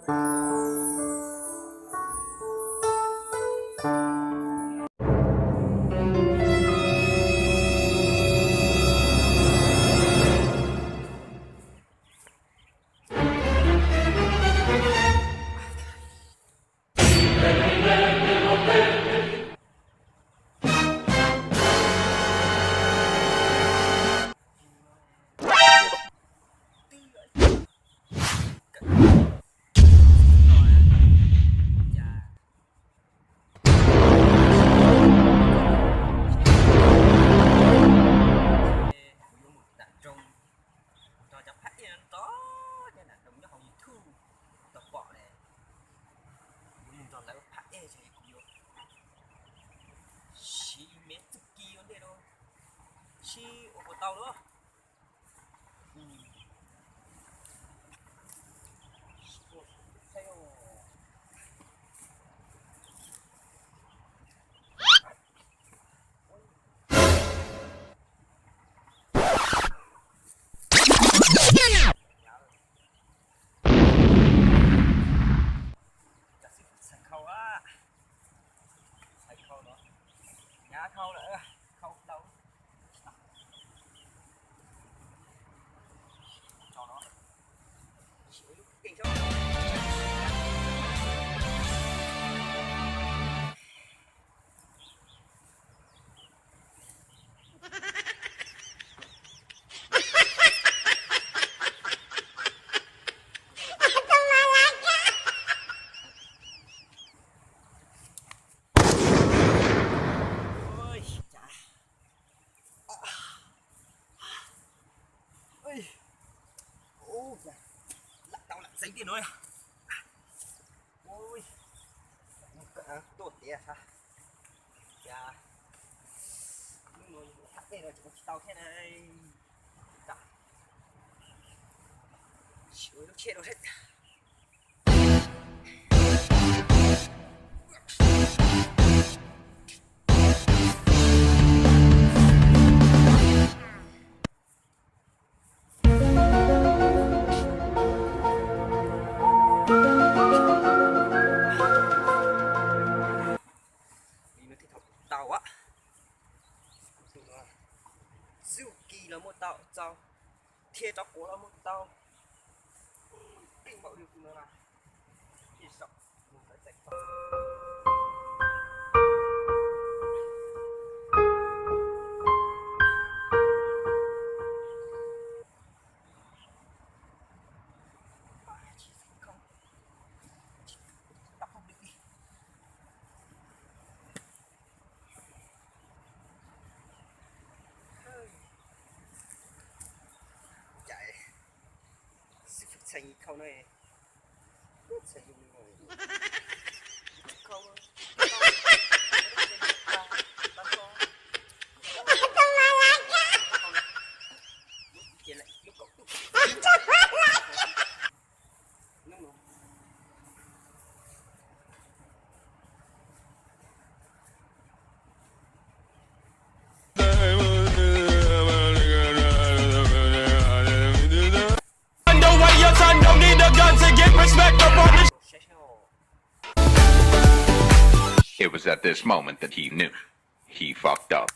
Ces kuv yuav mus nram nroog, nrog cov phab ej no, nrog cov nram nroog nyob hauv YouTube tau pom ne. Kuv yuav mus nrog lawv phab ej ces kuv yuav siv me txuj ci ua ntej rau, sib ua puas tau lawm. Txhais khau a, txhais khau no, hnyav khau lawm, khau ntau. Lam tau lam xeev tiag no. Tuaj tiav sab, cas hnub no yus ua phab ej no tseem ua tsis tau thiab na. Sim ua lub tsheb rau seb. Tau a, tus no xub kis los muaj tau, txaus, thiab rov quav los muaj tau. Pij npaum li tus no na, ib zaug mus lawv txais tau. Cais xib fwb txhais khau no, txhais khau. It was at this moment that he knew he fucked up.